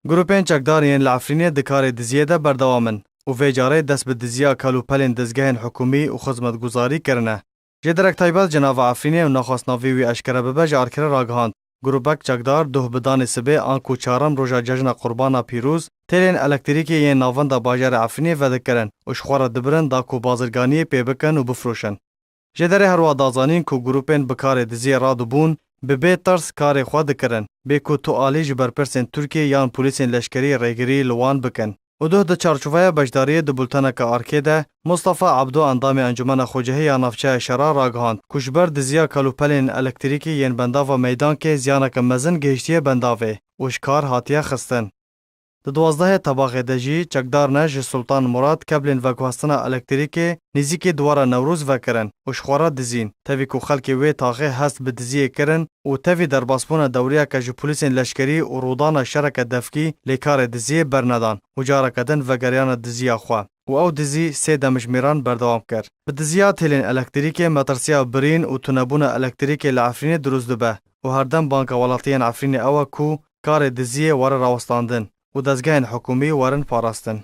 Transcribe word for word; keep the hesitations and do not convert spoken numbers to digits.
Grûpên çekdar yên li Efrînê di karê diziyê de berdewam in û vê carê dest bi diziya kal û pelên dezgehên hikûmî û xizmetguzarî kirine. Jêderek taybet ji nava Efrînê û naxwest navê wî eşkere bibe ji Arkerê ragihand. Grûpek çekdar duh bi danê sibê anku çarim roja cejna Qurbana Pîroz têlên elektrîkê yên navenda bajarê Efrînê vedikirin û ji xwe re dibirin da ku bazirganiyê pê bikin û bifroşin. Jêderê herwiha da zanîn ku grûpên bi karê diziyê radibûn, bi bê tirs karê xwe dikirin, bê ku tu alî ji berpirsên Tirkiyê yan polîsên leşkerî rêgirî li wan bikin. Û duh di çarçoveya beşdariyê di bulteneke Arkê de Mustafa Abdo, endamê Encûmena Xwecihî ya Navçeya Şera ragihand ku ji ber diziya kal û pelên elektrîkî yên bendava Meydankê ziyaneke mezin gihiştiye bendavê û ji kar hatiye xistin. Di duwazdehê Tebaxê de jî çekdarine ji Sultan Murad keblên veguhestina elektrîkê nêzîkî Dwara Newroz vekirin û ji xwe re dizîn. Tevî ku xelkê wê taxê hest bi diziyê kirin û tevî derbasbûna dewriyeke ji polîsên leşkerî û rûdana şereke defkî lê karê diziyê bernedan û careke din vegeriyane diziya xwe û ew dizî sê demjimêran berdewam kir. Bi diziya têlên elektrîkê metirsiya birîn û tunebûna elektrîkê li Efrînê dirust dibe û herdem banka welatiyên Efrînê ew e ku karê diziyê were rawestandin û dezgehên hikûmî werin parastin.